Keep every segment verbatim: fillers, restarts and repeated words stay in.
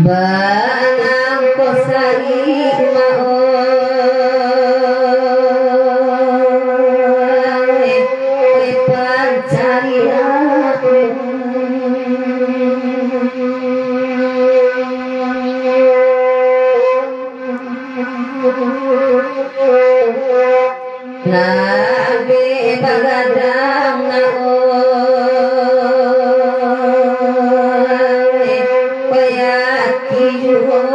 Banangko sarik maoi, oi pancarian. Nabi bagadang na oi, koyaki juo,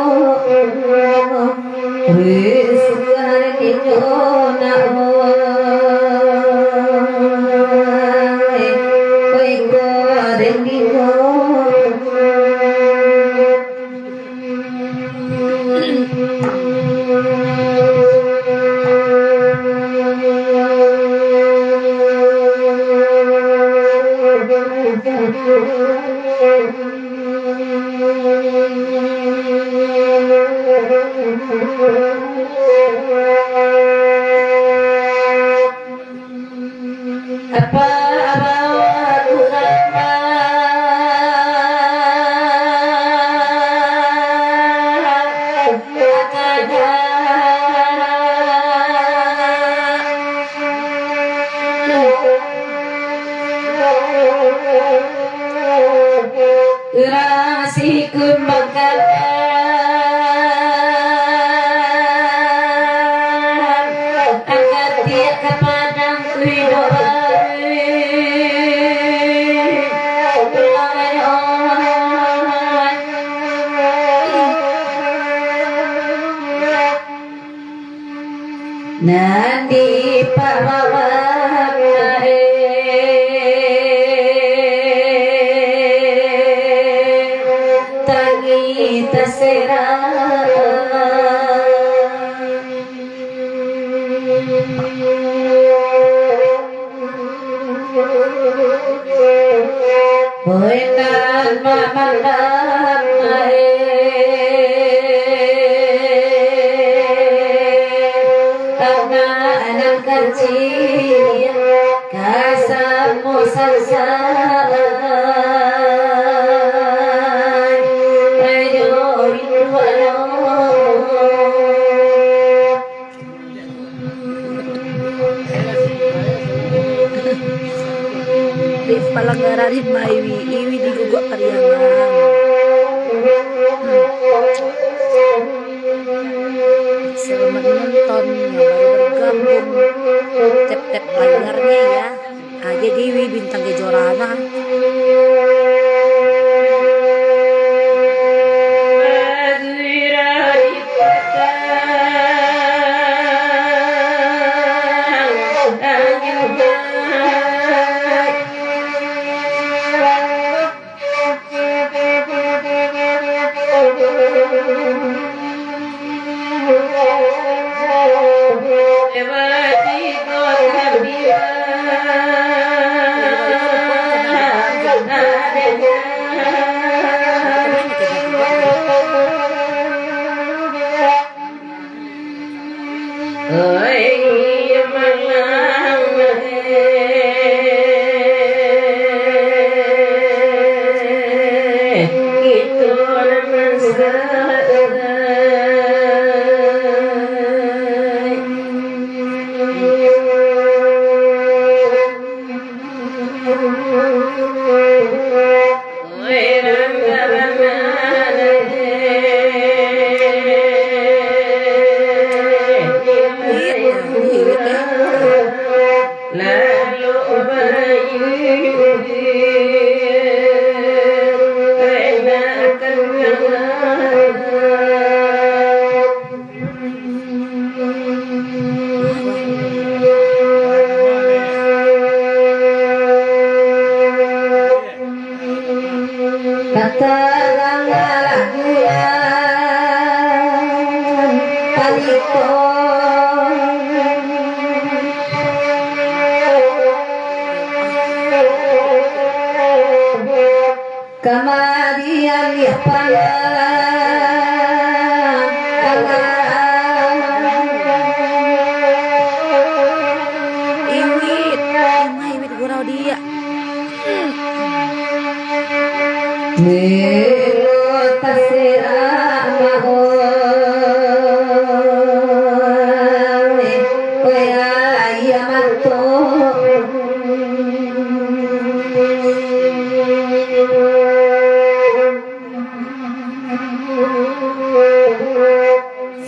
risuah ninyo na oi, koi koden ninyo. Apa bawa urang Urang sikumbang kalam, angkatiak ka padang tu iduik baru. Nan di parawak lae, tangi taserak. Oi nan mamandang ae, anak nan kacil, ka samo sansai, ayo induak lo. Di palanggaran rimba Iwi, Iwi diguguak pariangan. Selamat menonton yang baru bergabung. Tap-tap layarnya ya. Aja Dewi Bintang Kejora nah. Katarang alah bulan palikon. Kamarian liah panah. Iwit, ima Iwit gurau di Milo taserak maoy, oy ayah mato.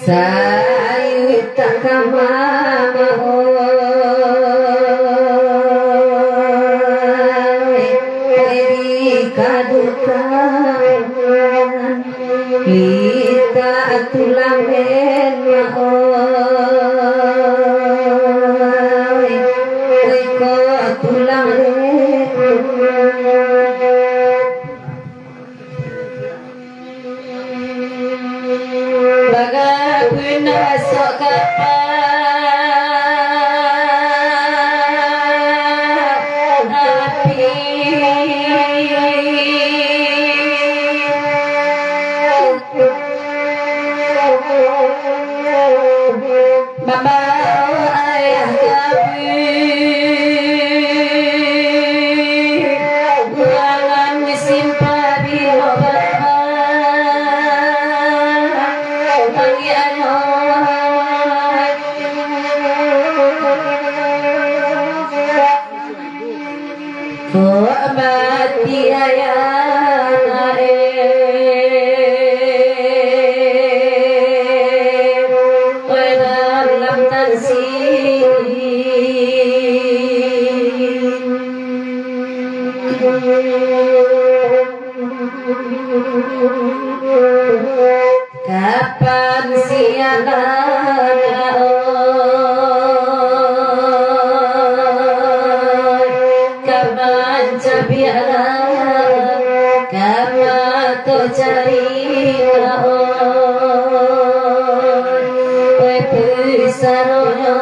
Sayuik tak ka mamaoy, di kadukan, litak tulang den maoy, oi ko tulang den. Bagapun asok ka api. Mambaok ayah ka buangan musim pabilo baba. Angin anok. Kok mati ayah anak e, dalam tansi. Kapan siang anak oi, kapan cabiak anak, kapan to cari anak oi, oi pusaronyo.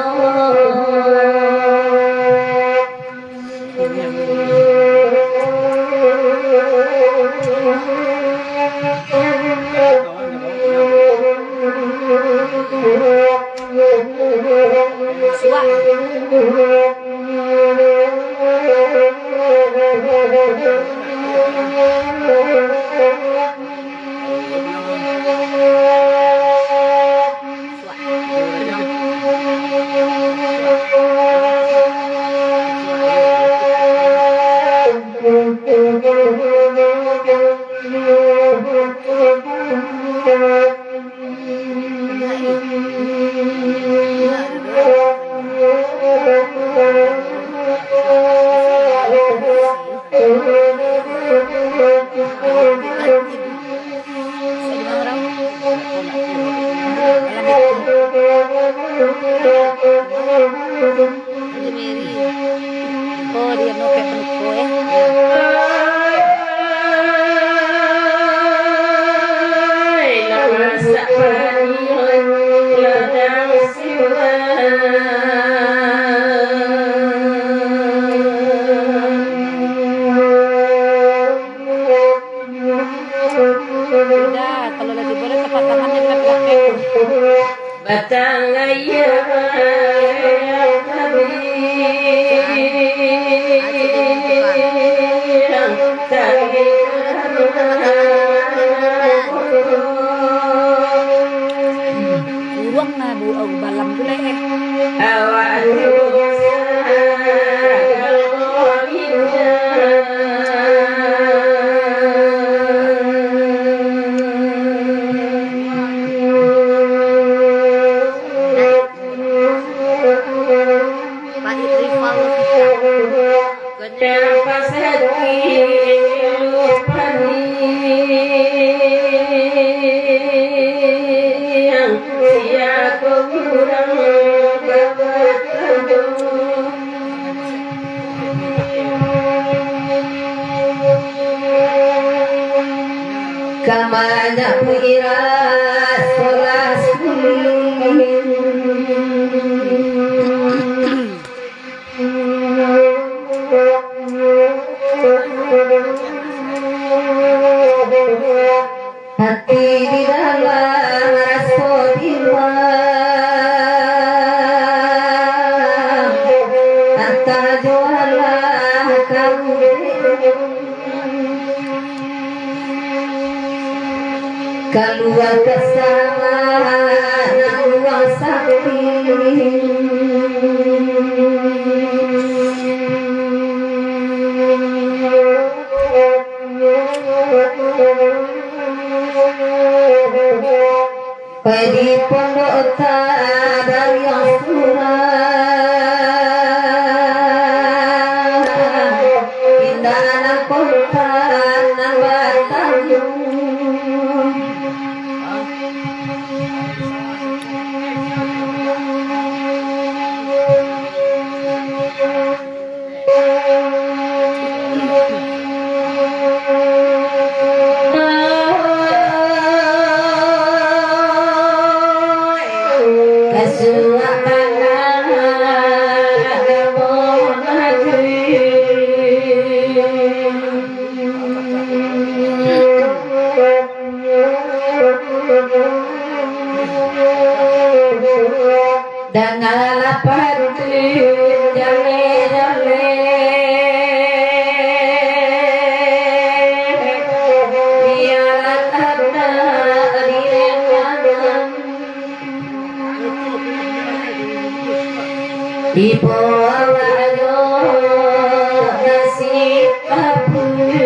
Oh, dia no pek peluko, eh. Ai, lah masak padi, oi, ladang siwak. Udah, kalau lagi boleh tempat tangannya lapek-lapek. Batang ayam, ayam tadi, yang tadi. Uruang nah, bu, au balam tu leh. Awak tu Kamanyak pun iras solas kuning. Hati di dalam raso bimbang, antah jo alah Kalua ka sawah nan luang sapi. Pai di pondok tabariang surang, indak nan kontan nan batanggung. Dangalah patuik jaleh-jaleh, bialah tatak di rendangan. Ibo awak jo nasi kapulu.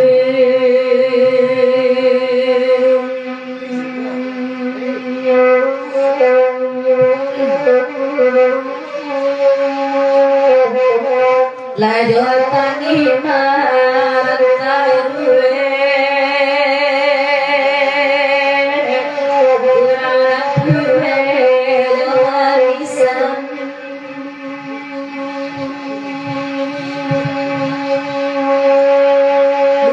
Lajo tangih marantau, urang nan tuo jo warisan.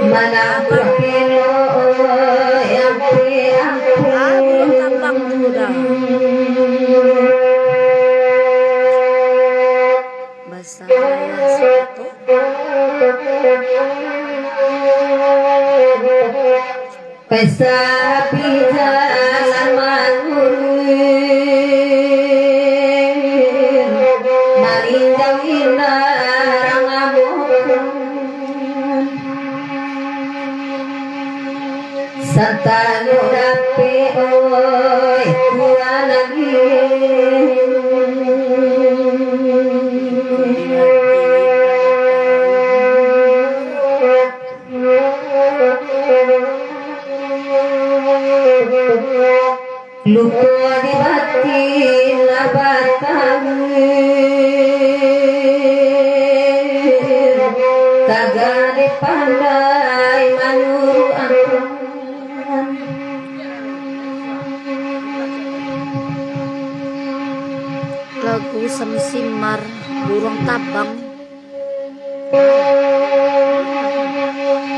Manang papilo, oi, ampun, ampun. Ah, belum tambang tu dah. Basah ya, satu. Pasapi jalan manguruih, malinjau indak ramukan. Santano dapek, oi, kualang. Luko di batin lah batahun, tagak dek pandai manuruakan. Lagu Samsimar, Buruang Tabang.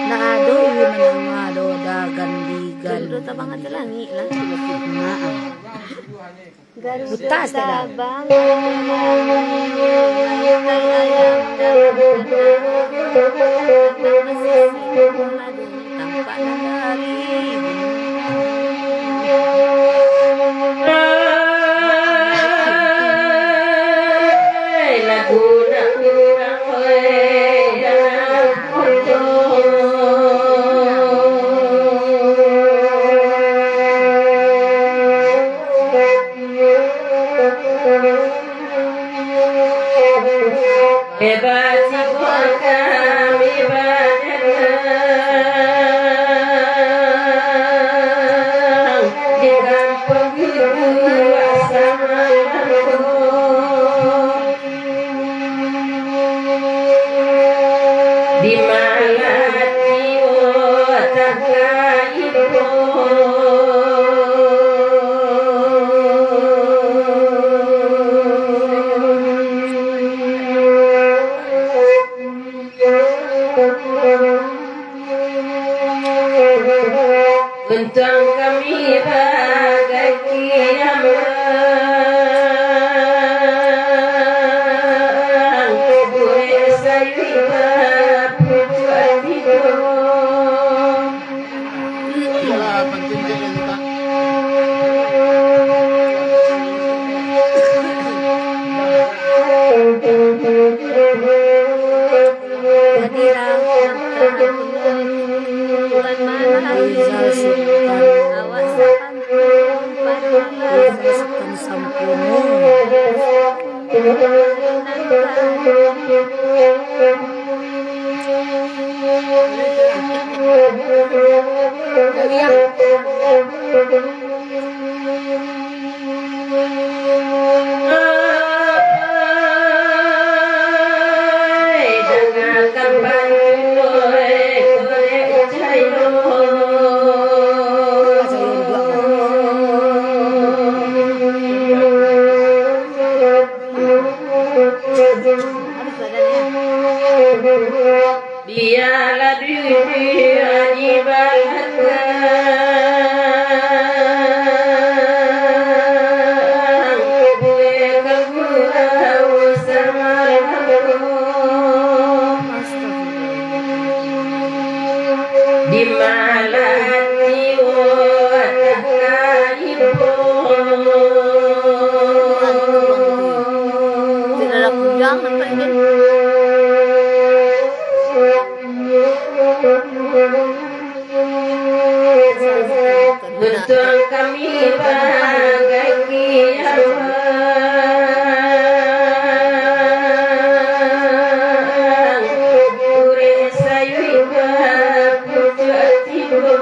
Ndak ado iyu manangah doh dagan digan. Garuda tabang ka langik lah. Maaf. Garuda tabang ka langik. Tampak nagari. Lagu nak urang, oi, dalam pondok. Hebat si kami badanang di kampung guru asrama Bangko. Di malatio takaipo. Untuang kami bagai kiamat, urek sayuik bapucuak tigo. Jadi lah, Rizal Sutan. Awak sapantun. Rizal Sutan Sampono. Bialah duduak di balakang, buek ka gurau samalam. Di malam tiwo tak ka ibo. Tidak ada kujang sampai ni. Untuang kami bagai kiamat, urek sayuik bapucuak tibo.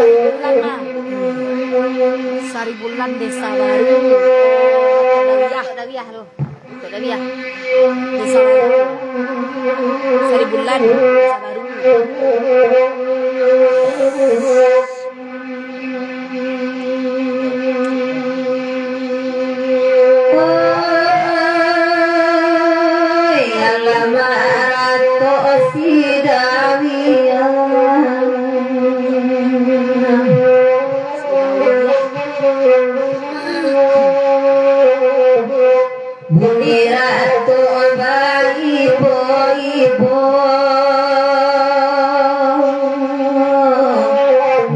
Saribulan lah. Saribulan Desa Baru. Dawiah, Dawiah tu. Kok Dawiah? Desa Baru. Saribulan Desa Baru. Oi, alamak, Datuk Sidawiah. Bunyi Datuk baibo-ibo,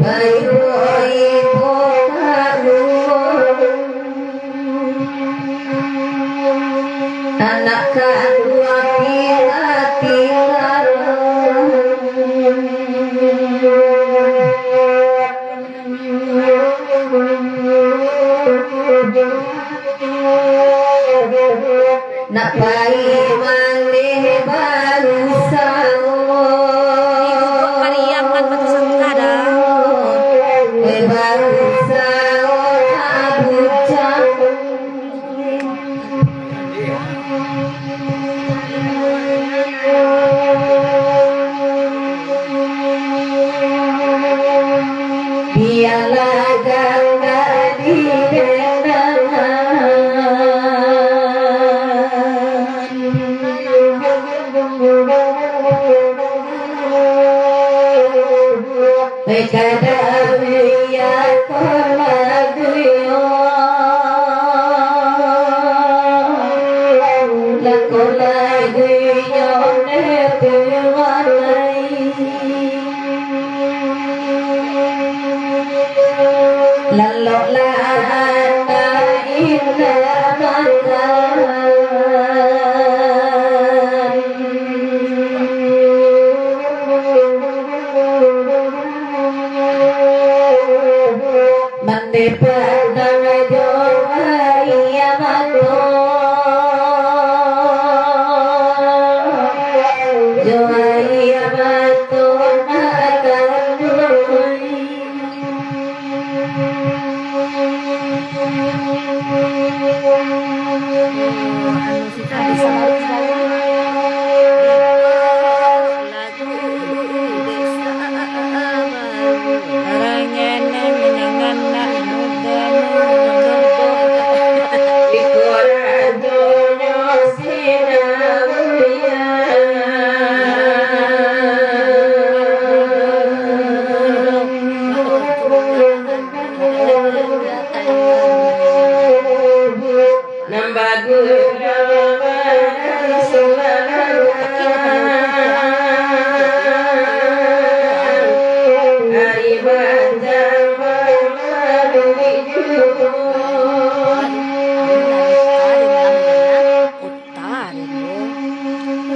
baibo-ibo kaluar. Anak kaduo tingga-tingga. Nak pai maleh barusaho. Pariang kan batu sangka dah. Eh, barusaho nak bujang. Bialah gangga di dendangan. Kadang iyo ko lagu yo, lako lagu yo ndak tabalai. Lalok lah anak indak makan. Mandeh padang jo aia mato, jo aia mato nak kanduang.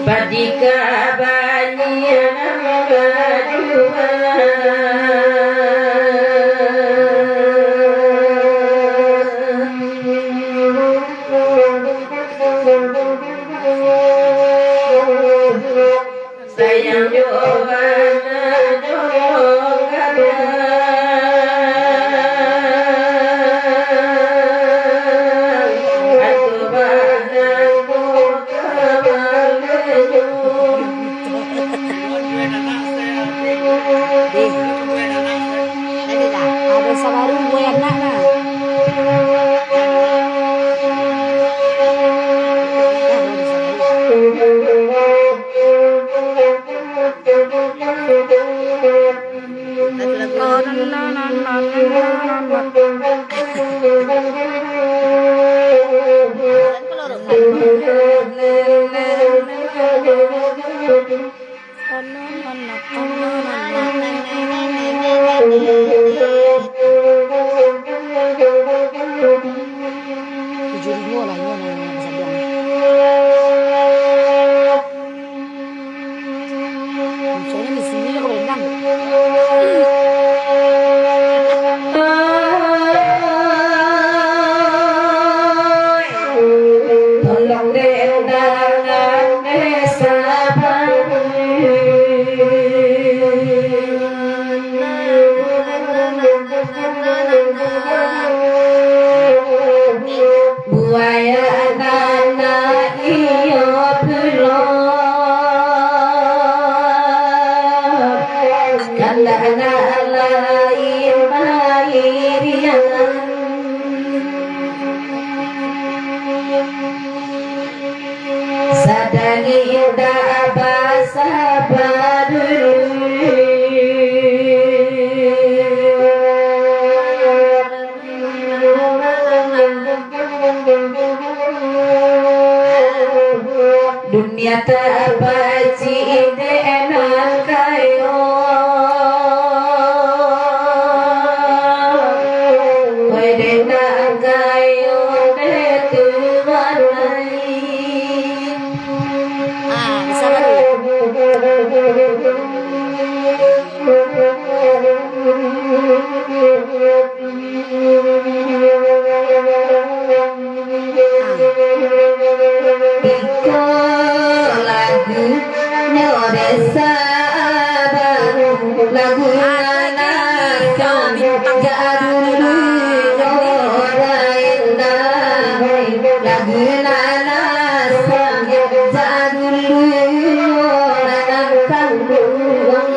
Padika banyian baju. Sayang jo bana jo gadang. Atu bana ko kabalenyo. Deh. Ado sabaru buah anak nah. Tujuh ribu lah, inyo nang, nang pasabuang. Soalnyo di sini kau rendang. Tolong deh, undangan deh, sabar. Buaya nana iyo pulo. Kandak nak lain mairiangan. Sadang indak basaba dulu. Dunia tapacik dek nan kayo. Wai dek nan kayo dek Tuhan ai. Ah, bisa baru. Iko lagu nyo desa baru, lagu nan asal jak dulu nyo lain dah. Lagu nan asal jak dulu nyo nan kanduang.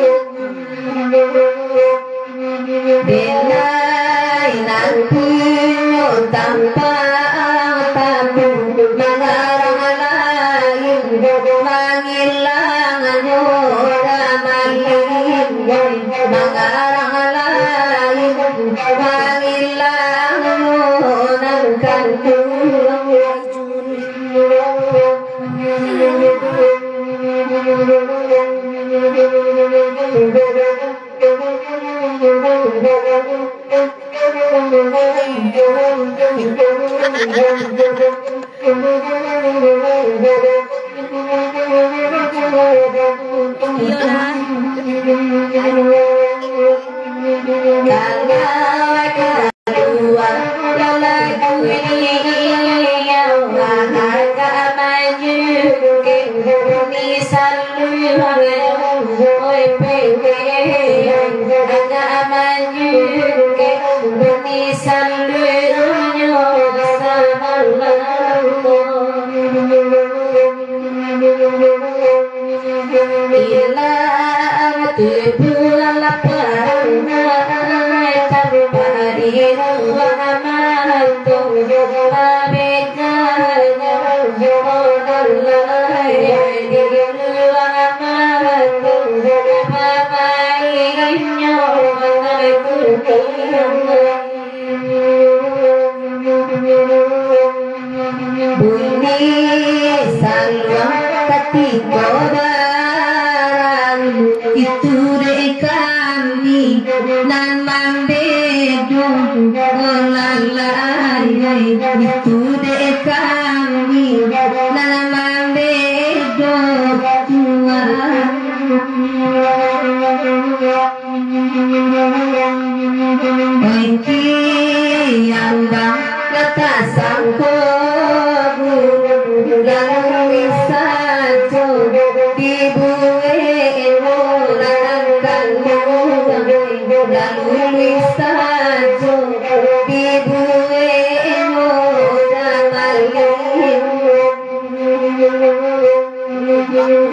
Denai nan punyo tampak tamu, mangarang lain mangilangnyo ramaling, mangarang lain mangilangnyo nan kanduang. Iyolah. Kalau kaluar lagu ni, agak manjungkek bunyi saluang, oi peke, agak manjungkek bunyi saluangnyo samalam. Ilah tubuah lapang, tampak di ruang mato, babeganya modal lai di ruang mato, bamainnyo mangaku tiang. Bunyi saluang katiko baralu, itu dek kami Itu dek kami nan mambedo tuan. Oi kiambang, lah tasangko guru, lalu sajo dibuek nan kandung, lalu sajo dibuek nan malin. Yes, yes, yes.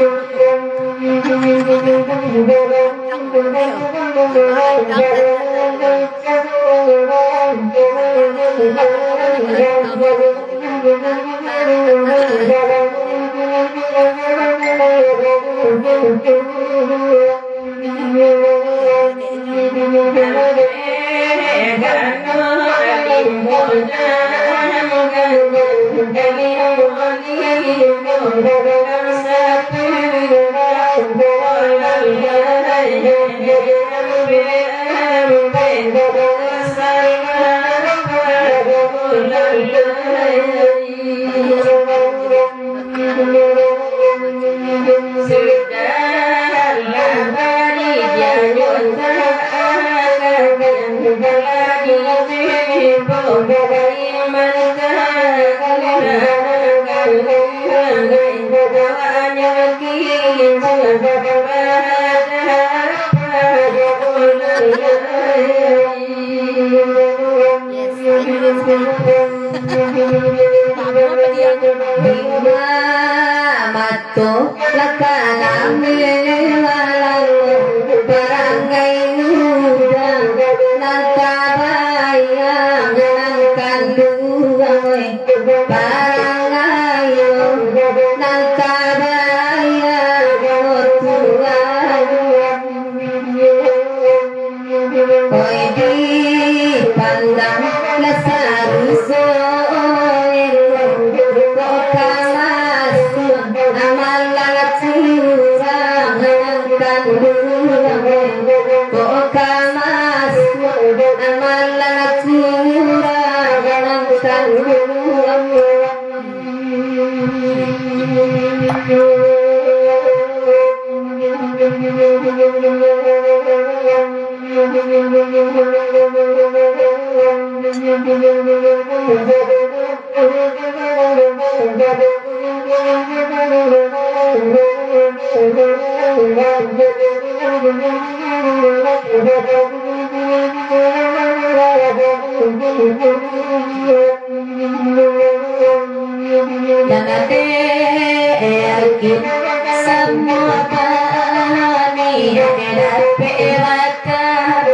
Dima mato lakana melalalo, parangai muda nan tabayang nan kanduang, parangai nan tabayang tuan. Oi, dipandang lah saruso elok, kok ka masuak malah curang nan kanduang, kok ka masuak malah curang nan kanduang. Nan ado erkin samo tani, dapek makan,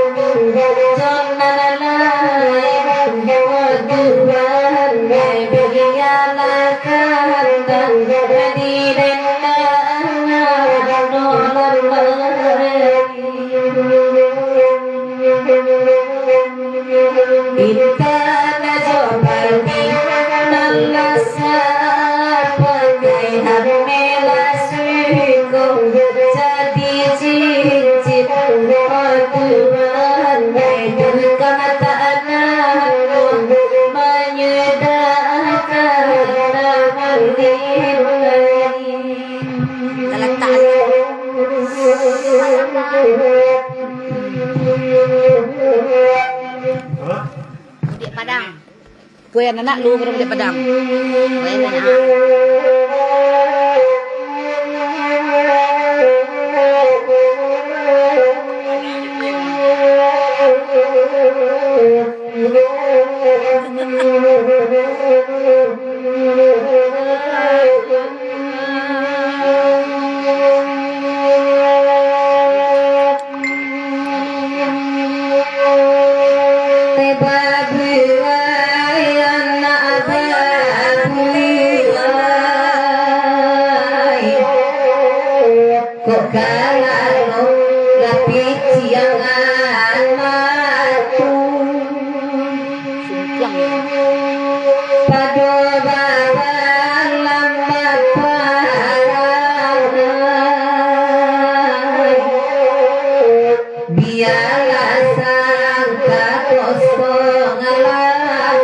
jo nan lain, Tuhan, bialah kandang di dendang, no lamai. Intan jo padi nan lah sapakai, ameh lah suko jadi cincin, Tuhan, dek tu ka mata anak manyudahkan taman Talatak. Mudik Padang. Kueh anak lu, mudik Padang. Kueh anak. Kok ka lalok lah piciang mato, pado babalam baparangai, bialah sangka kosong lah.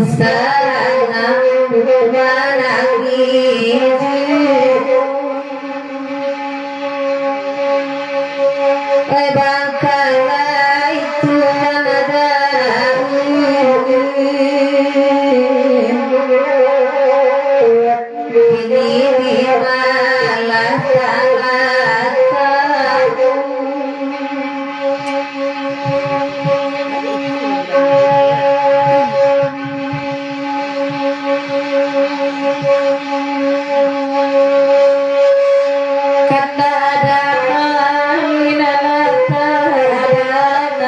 Sanang manangih. Eh, bangkalai Tuhan Daud. Kini di malah talata. Kata damai nan tadamai.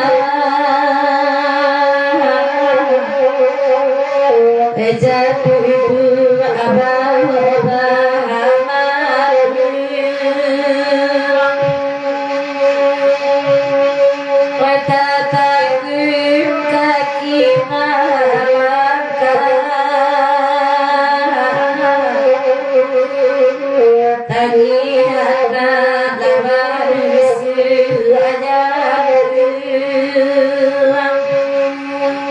Jatuh itu abah-abah amat. Tatanggung kaki malangkah. Tangih anak labar suruh aja.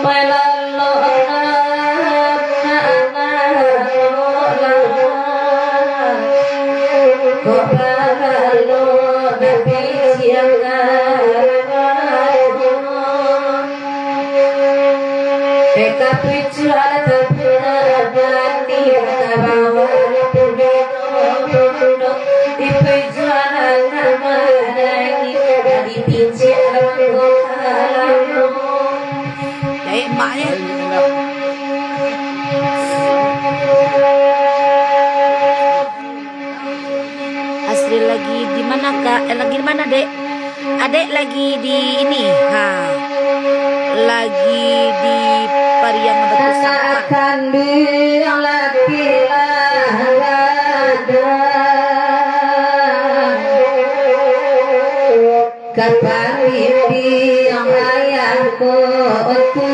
Palalok anak, anak lalok lah. Kok palalok nak piciang anak. Eka picuak tapi tak bani, tak bawa punya pondok. Di picuak anak madangi, di picuak anak madangi. Jahit emaknya. Asri lagi di mana, Kak? Eh, lagi di mana, Dek? Adek lagi di ini, ha. Lagi di Pariang Batu Sangkar. Anak kandung laki lah ada. Kapamimpiang ayah ko tu.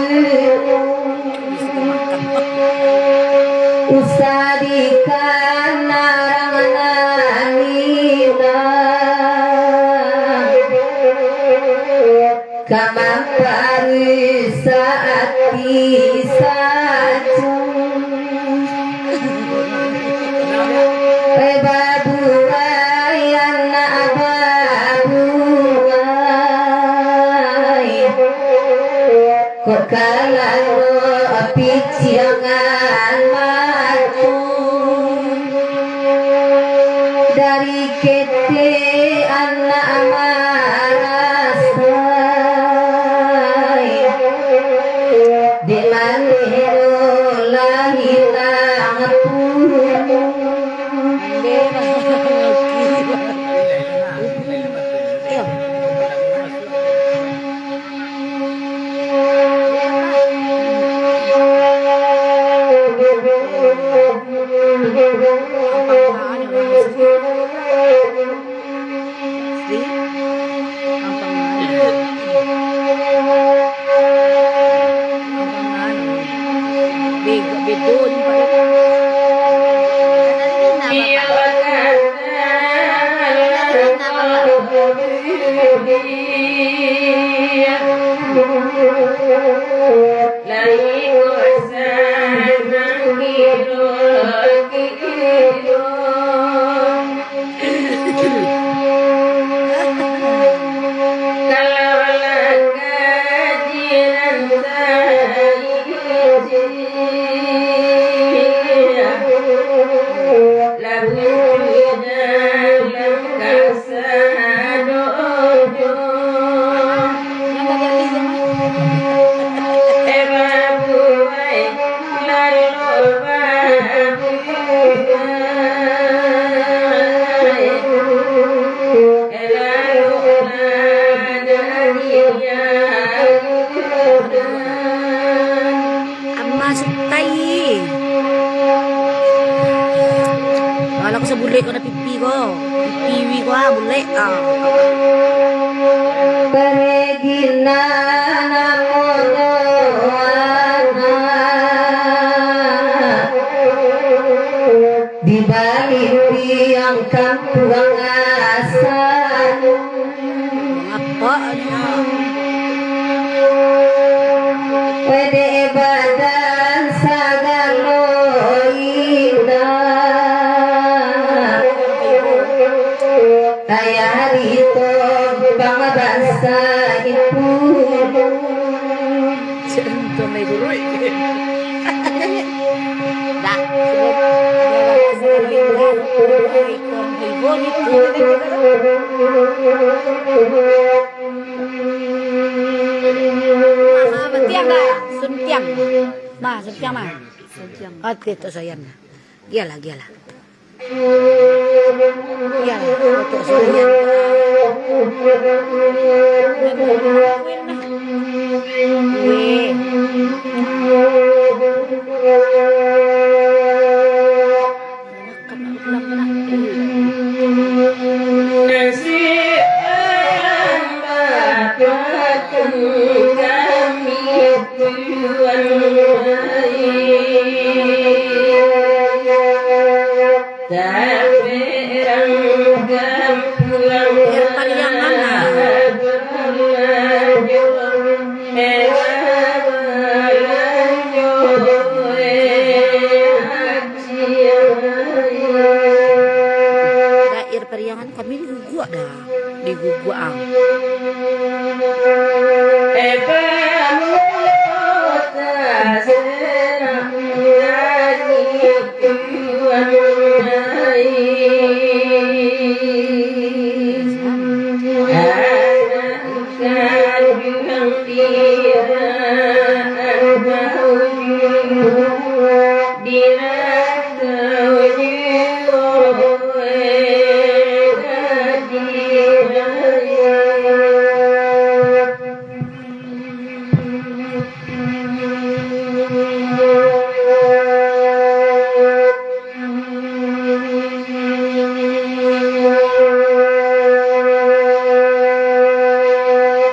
Usah dikanang-anang ina. Ka mamparusak ati sajo. Eh, babuai anak babuai. Kok kalano piciangan mato. Dari ketek anak marasai, dek maneh lah hilang punyo. Ama Sutai. Alah, ko sabulek ko na pipi ko. Pipi wi ko, ah, bulek, ah. Regina namonyo anak. Di balik tiang kampuang asalnyo. Apo nyo? Pede badan Untung dari guru. Dah. Nah, batiang dah. Suntiang. Nah, suntiang mah. Suntiang. Oke, tu sayang. Gialah, gialah. Gialah, untuk sayang. Weh. Pariangan, ah. Dair Pariangan kami diguguak dah, diguguak ang.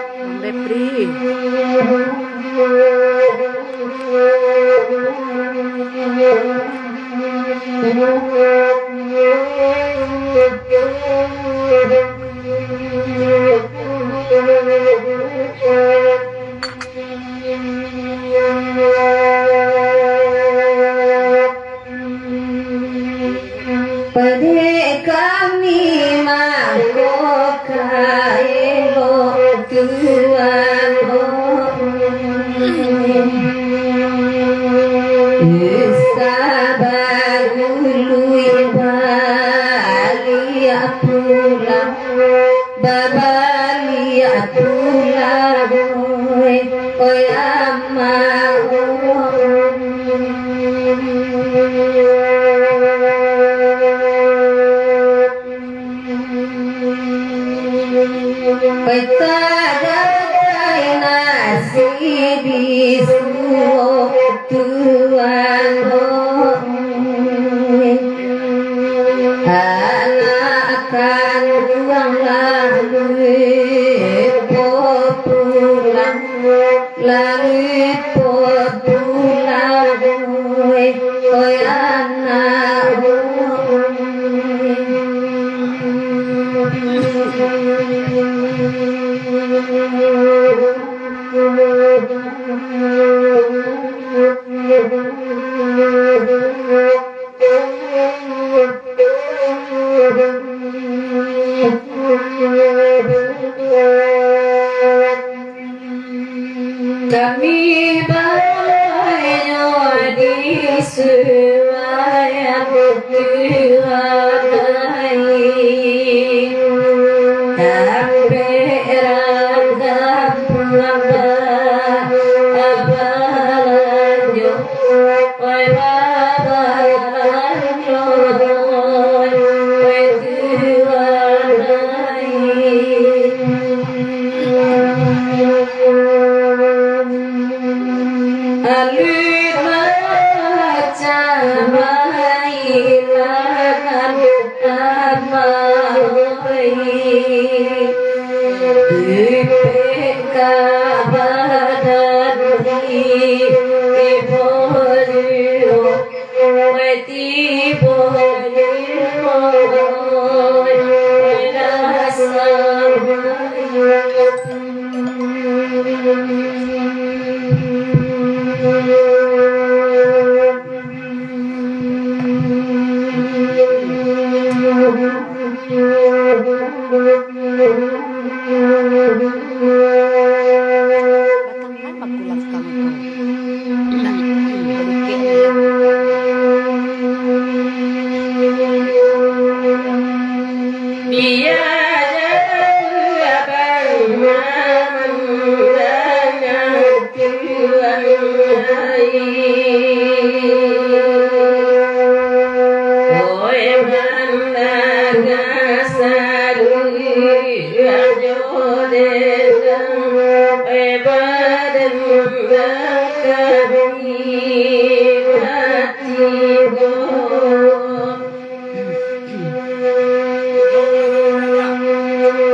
Bang Repri. Padek kami mangko ka elok tuan, oh. Sabagului baliak pulang. Babaliak pulang, oi, oi, ama. Oi, tadatai nasi bisuo. Tuan, oh, anak kanduang lah lupo pulang, lah lupo pulang, oi, oi, anak, oh. Kami bayo di suwayang Tuhan ai, dapek ragam babalanjo. Ipek ka badan di, di bawah di, di bawah di, di bawah di,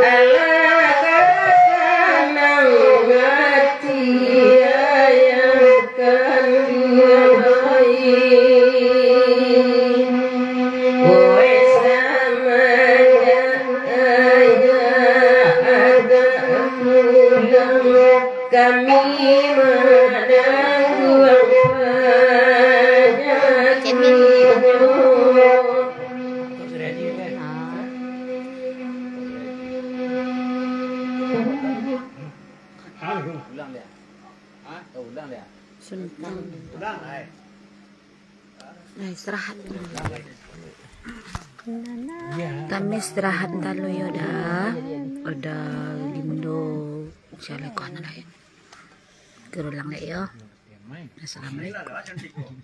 Alah ka sanang ati ayah kanduang ai. Weh, samanjak ayah agak pulang, kami manangguang panyakiknyo. Sumpah. Nah, istirahat dulu. Kami istirahat dulu yo dah. Udah lindo. Assalamualaikum. Assalamualaikum.